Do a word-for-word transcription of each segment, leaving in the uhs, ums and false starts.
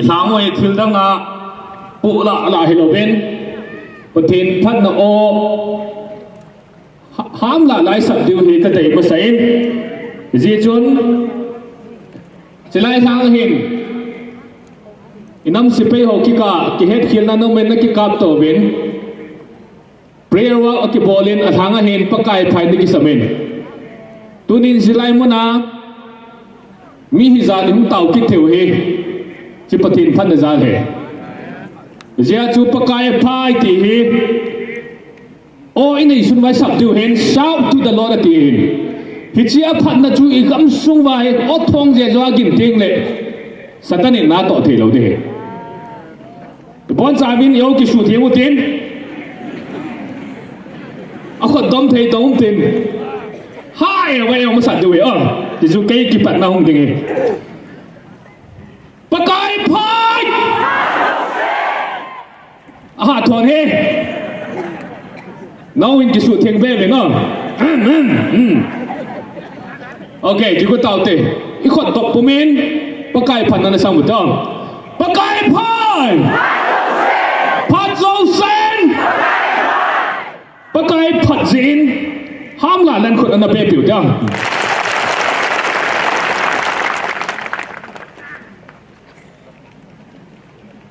Lhang u hi thil dang a, pu la la hi lo ben. Pathen phatna o, ha-, ham la lai sap diu hi ka dei masa in. Zi chun, chilai lhang hin, inam sipai ho kika, kihet khilna no men na kikap to ben. Prayer walk a kibolin a lhang a hin Pakai phai ni kisamin. Tunin silai muna mi hi zani hung tau kit theu hi. Chi Pathen phatna zal he. Zia chu Pakai phai ti hi. O inei sun vai sap diu hin shout to the Lord ati hin. Hichi a phatna chu i gam sung vai o thong je zo a gin ting le. Satan in na to thei lo de he. Bon sa min yo ki su thiang u tin. A khot dom thei dom tin. Hai, wa yo masa du yo. Ti su kei ki pat na hung ding e. Pakai phai. Aha, thon he. Nau in ki su thiang ve ve no. Amen. Hmm. Okay, ji ko tau te. I khot dop pumin, Pakai phat na na sang bu tau. Pakai phai! Phat zo sen! Pakai phat zin, ham la len khut ana pe piu tau.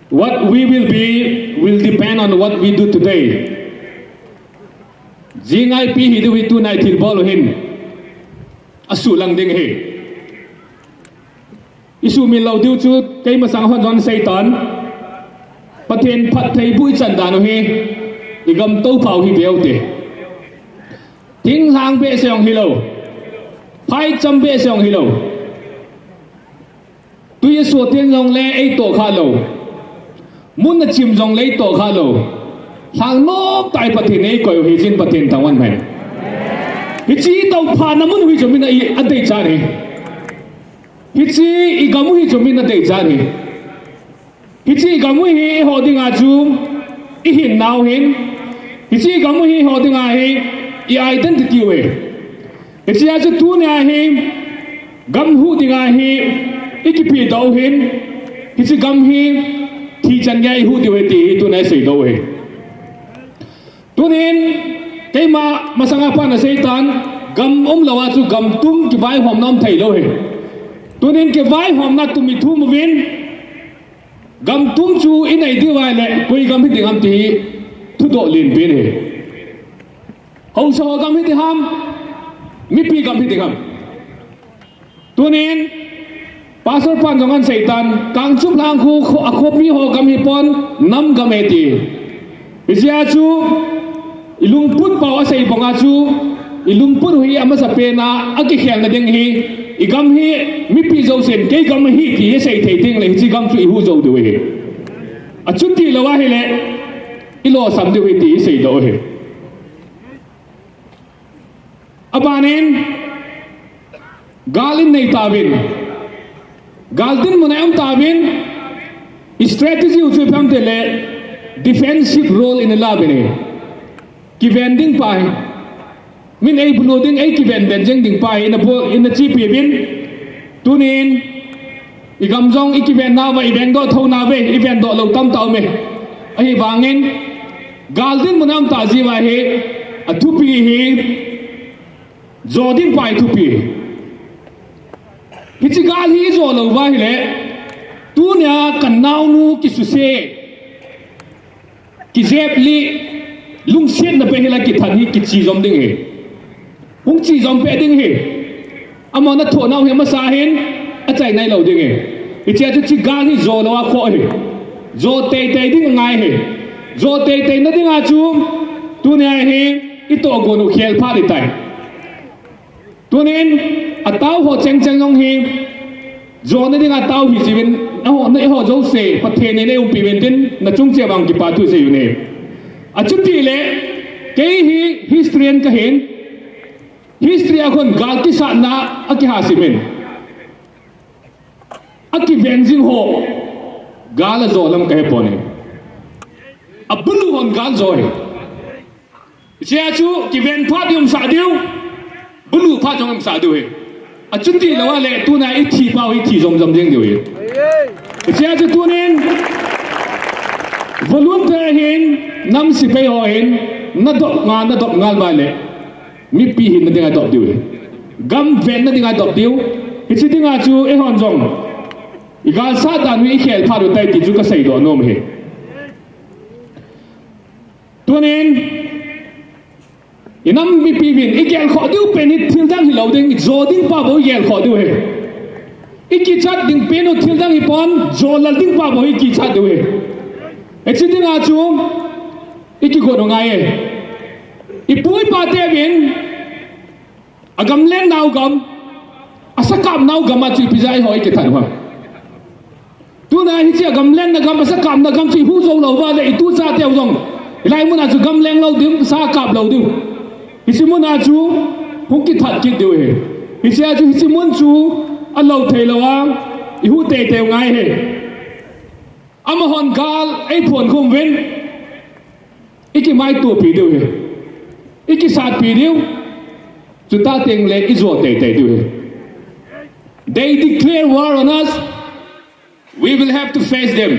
What we will be will depend on what we do today. Zingai pi hi du hi tu nai thil bol hin. A su lang ding hi. I su min lo diu chu kei masang hon zon Satan. Pathen phat thei bu i chan dan u hi. I gam to pau hi beu te. Thing hlang be seong hi lo. Phai cham be seong hi lo. Tui a suat in zong le ei to kha lo. Mun a chim zong le ei to kha lo. Hlang nom tai Pathen ei koi u hi zin Pathen tang wan mai. Hichi to pha na mun hui zomin a i a dei chan hi. Hichi i gam u hi zomin a dei chan hi. Hichi i gam u hi i ho dinga chu i hin nau hin. Hichi i gam u hi i ho dinga hi i identity u hi. Hichi a chu tu nia hi gam hu dinga hi i kipi dau hin. Hichi gam hi thi chan nia i hu diu hi ti hi tu nia i sei dau hi. Tunin, keima masanga pana Satan, gam um lo a chu gam tum kivai hom na um thei lo hi. Tunin kivai hom na tum i thum uvin, gam tum chu i nei diu vai le, koi gam hi ding ham ti hi, thu doh lin pin hi. Hausa ho gam hi ding ham, mipi gam hi ding ham. Tunin, Pastor pan zong an Satan, kang chup lang khu, khu, a khop mi ho gam hi pon, nam gam e ti. Izia chu, i lungput pau a sei bonga chu, i lungput hui a masa pena, a kikhel na ding hi, i gam hi, mipi zo sen, kei gam hi ti, i sei thei ting le, hichi gam chu i hu zo diu hi. A chuti lo a hi le, i lo sam diu hi ti, i sei do hi. Abanin, gal in nei tauvin, gal dinmun a um tauvin, strategy u chu phamte le defensive role in la bene. Kiven ding pa hi. Min ei bulu ding ei kiven ven jeng ding pa hi, ina bul, ina chi pi bin. Tunin, i gam zong i kiven na va, i veng do tho na ve, i ven do lo tam tau me. Ahi vangin, gal dinmun a um ta zi va hi, a thupi hi, zo ding pa hi thupi. Hichi gal hi zo lo va hi le, tunia kan nau nu ki su se. Ki zep li, lungsiat na pe hi la ki than hi, ki chi zom ding hi. Hung chi zom pe ding hi. Ama na tho nau hi masa hin, a chai nai lo ding hi. Hichi a chu chi gal hi zo lo a kho hi. Zo tei tei ding ngai hi. Zo tei tei na ding a chu, tunia hi, i to go nu khel pha di tai. Tunin, a tau ho cheng cheng zong hi, zo na ding a tau hi zivin, a ho, na i ho zo se, Pathen in ei umpi vin tin, na chung che vang kipa thu se yu ne. A chuti le, kei hi history an ka hin, history a khun gal kisat na a kiha simin. A kiven zing ho, gal a zo lam ka he pon e. A bulu hon gal zo e. Sia chu kiven phat i um sa diu, bulu phat zong um sa diu hi. A chuti lo a le tuna i thi pau i thi zom zom ding diu hi. Hichea chu tunin volunteer hin, nam sepai ho hin, nadop nga, nadop ngal vale, mipi hinna dinga dop diu hi. Gam venna dinga dop diu. Hiche dinga chu eihon jong igalsat dan u ikhel phat u tai ti chu kaseidoh nom hi. Tunin, inam mipi uvin, igelkhoh diu pen hi thildang hilou ding, ijo ding pa bou igelkhoh diu hi. Ikichat ding pen u thildang hipon, jolal ding pa bou ikichat diu hi. Hiche dinga chu, ikigot u ngai e. Ipu ipa teuvin, agamlen nau gam, asakap nau gam a chu ipi jeh a eiho ikithat u ham. Tuna hiche agamlenna gam, asakapna gam chu ihuh jou lou vale, ituchateu jong hilai muna chu gamleng lou diu, sakap lou diu. Hiche muna chu hung kithat kit diu hi. Hichea chu hiche mun chu alou theilouva, ihuh teitei u ngai hi. Amahon gal eiphon khum uvin, ikimaitopi diu hi. Ikisatpi diu. Chuta tengle ijo teitei diu hi. They declare war on us. We will have to face them.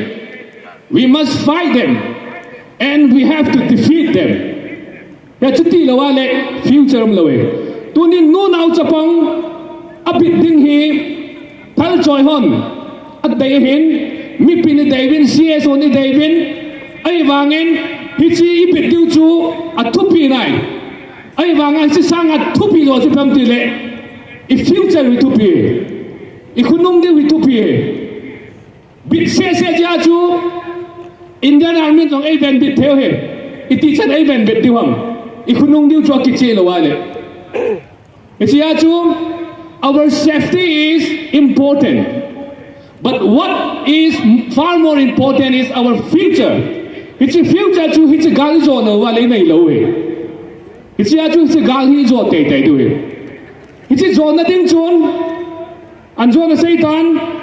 We must fight them. And we have to defeat them. Hiche tilou vale future umlou e. Tunin nunao chapang abit ding hi thalchoi hon adei ahin, mipin idei uvin, C S O in idei uvin, ahivangin hiche ibit diu chu athupi nai. Ahivanga hiche sanga thupi jo chu ipi ham tile, i future hi thupi, ikhonung diu hi thupi. Bit sese jeh a chu Indian Army in jong eivenbit theiu hi. Itichan eivenbit diu ham? Ikhonung diu chu akicheh lou vale. Hichea chu, our safety is important. But what is far more important is our future. Hiche future chu hiche gal ijo lou vale inei lou hi. Hichea chu hiche gal hi ijo teitei diu hi. Hiche jona ding chun, anjona seitan,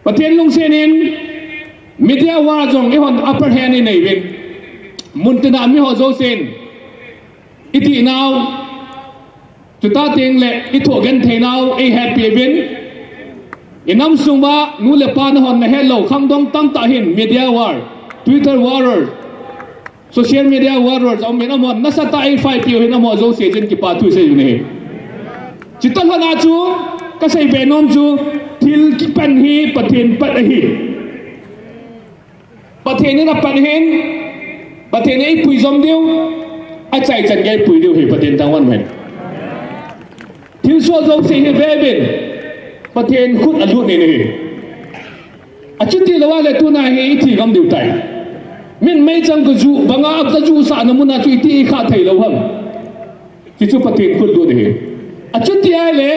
Pathen lungset in, media war jong eihon upper hand inei uvin. Muntina miho jousen, idihnau, chuta tengle ithoh genthei nau eihetpi uvin. Inam sunguva nu le pa nahon nahet lou khangdong tamtah hin media war, Twitter warrior, social media warrior jong min, amahon nasatah a eifight piu hin amaho jouse chun kipa thu isei u ahi. Chuti lhona chu kaseibe nom chu, thil kipan hi Pathen pat ahi. Pathen in apan ahin, Pathen in eipui jom diu, achaichan gei eipui diu ahi, Pathen thangvah in. Thilsoh jouse hi veuvin, Pathen khut alut in ahi. Achuti louva le tuna hi ithi ngam diu tai. Min meichang kajuh banga kajuhsahna muna chu iti ikhah thei lou ham? Hichu Pathen khut lut ahi. Achuti ahile,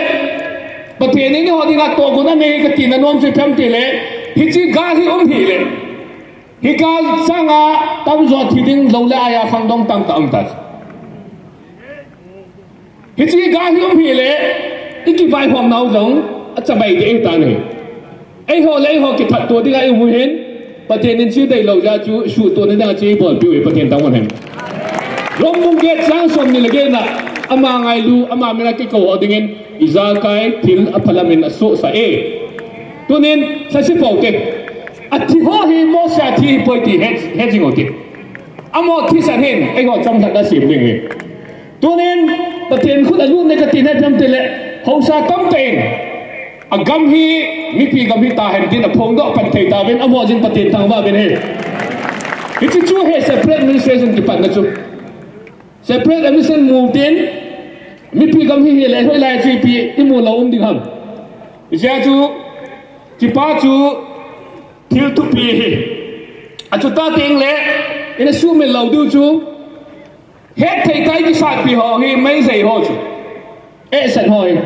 Pathen in eiho dinga tohgon anei katina nom chu ipi ham tile, hiche gal hi um hile, hi gal sanga tamjo thi ding lou le aya khangdong tamtah um tai. Hiche gal hi um hile, ikivaihomnau jong achavai ding ahitan ahi. Eiho le eiho kithatto dinga ium u hin, Pathen in chu deilou jeh a chu suhtohna dinga chu eibolpeh u hi, Pathen thangvah in. Rom bung get chang somni le get na, ama ngailu, ama mina kikou ho dingin, ijakai thil aphalam in asohsah e. Tunin, lhasepa ute, athiho hi Mose athi ahipoi ti het, hetjing ute. Amaho thisan hin eiho chamlhatna sem ding ahi. Tunin, Pathen khut alut e katina ipi ham tile, haosa tamtah in, agam hi mipi gam hitahen tin aphongdoh pan thei tauvin, amaho jin Pathen thangvah uvin ahi. Hiche chu hi separate administration kipatna chu. Separate administration mu tin, mipi gam hi hile, hoilai chu ipi imu lou um ding ham? Hichea chu, hichepa chu thil thupi ahi. Achuti tengle, ina sumil lou diu chu, hetthei tah a ikisatpi ho hi meijei ho chu, ehset ho hi,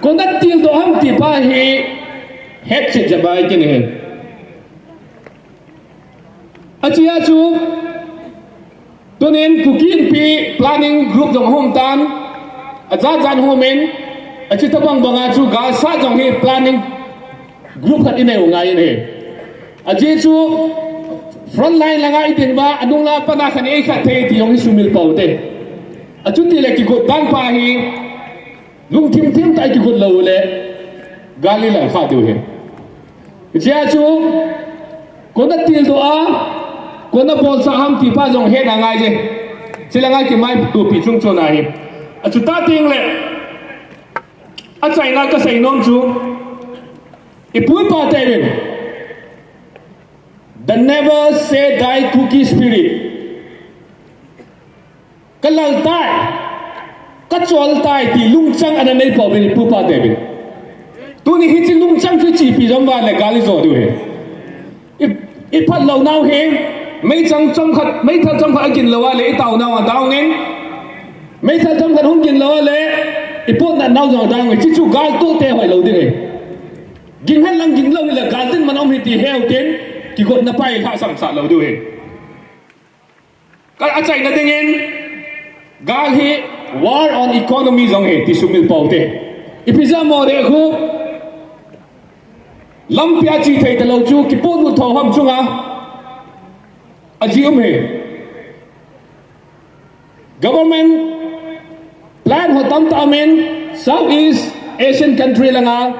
koiin atildoh ham tipa hi hetchet jep a ikin ahi. Achea chu, tunin Kuki Inpi planning group jong ahung um tan, ajat jat hung umin, achuti bang banga chu galsat jong hi planning group khat inei u ngai in ahi. Ajeh chu front line langa idin uva, anung langa pat a khat eikhat thei ti jong hi sumil poute. Achutile kigot dan pa hi, lungthim thim tah a kigot lou le, gal ilah khah diu ahi. Hichea chu, kona tildoh a, kona bolsa ham ti pa jong hetna ngai je. Chule ngai kimaitopi chung chon ahi. Achuti teng le, achaina kasei nom chu, ipu ipa teuvin, the never say die Kuki spirit. Kalal tai, kachol tai ti lungchang ana nei pouvin ipu ipa teuvin. Tuni hiche lungchang chu chepi jom uva le gal ijo diu ahi. I, iphat lou nau hi, meichang chomkhat, meithal chomkhat agin lou a le itao nau a down in. Meithal chomkhat hung gin lou a le, ipotna nau jong down in. Hiche chu gal toh te hoilou ding ahi. Gin hen lang gin lou hile gal tin man um ahi ti heu tin, kigotna pa ilhahsam sah lou diu ahi. Ka achaina dingin, gal hi war on economy jong ahi ti sumil pou te. Ipi jeh a Moreh khu, lampi a che thei talou chu, kipolut tho ham chunga, ajeh um ahi. Government plan ho tamtah umin, Southeast Asian country langa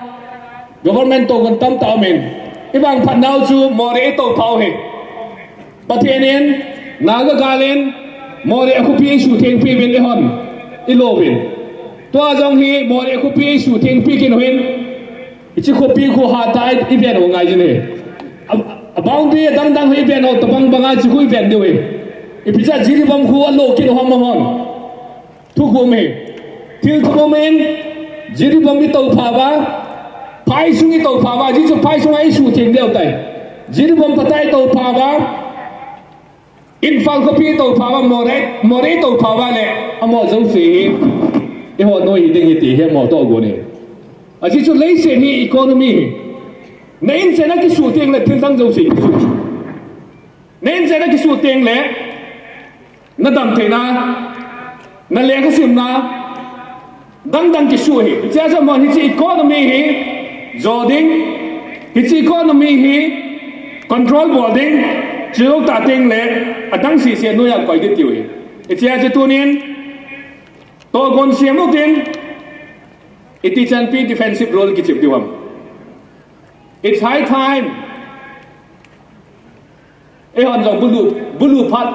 government tohgon tamtah umin. Ivangphat nau chu Moreh itoupha u ahi. Pathen in Naga gal in Moreh khopi eisuthengpi uvin eihon, ilouvin. Tua jong hi Moreh khopi eisuthengpi kit u ahin. Hiche khopi khu hatah a iven u ngai jin ahi. A, a boundary adang dang khu iven u tobang banga hiche khu iven diu ahi. Ipi jeh a Jiribam khu alo kit u ham amahon. Thuguh um ahi. Thil thum um in, Jiribam itoupha uva, phaisung itoupha uva, ajeh chu phaisunga eisutheng diu tai. Jiribam phatah a itoupha uva, Imphal khopi itoupha uva, Moreh, Moreh itoupha uva le, amaho jouse hi, eiho noi hiding ahi ti hi amaho tohgon ahi. Ajeh chu leiset hi economy ahi. Na inchen akisuh teng le thildang jouse kisuh. Na inchen akisuh teng le, nadam theina, nalekha simna, dang dang kisuh ahi. Hichea chu amaho hiche economy hi jo ding, hiche economy hi control bol ding, chujou tah teng le, adang sese noiya koi ding tiu ahi. Hichea chu tunin, tohgon sem utin, iti chan pi defensive role kichep diu ham. It's high time. Eihon jong bulu, bulu phat.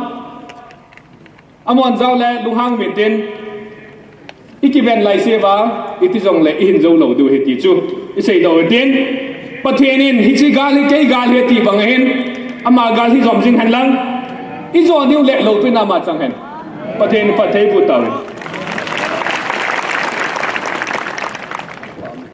Amahon jao le lunghang uvin tin. Ikiven laise uva, iti jongle ihin jou lou diu ahi ti chu iseidoh u hitin. Pathen in hiche gal hi kei gal ahi ti bang ahin. Ama gal hi jom jing hen lang. Ijo diu le loupina ama chang hen. Pathen in phatthei boh tauhen.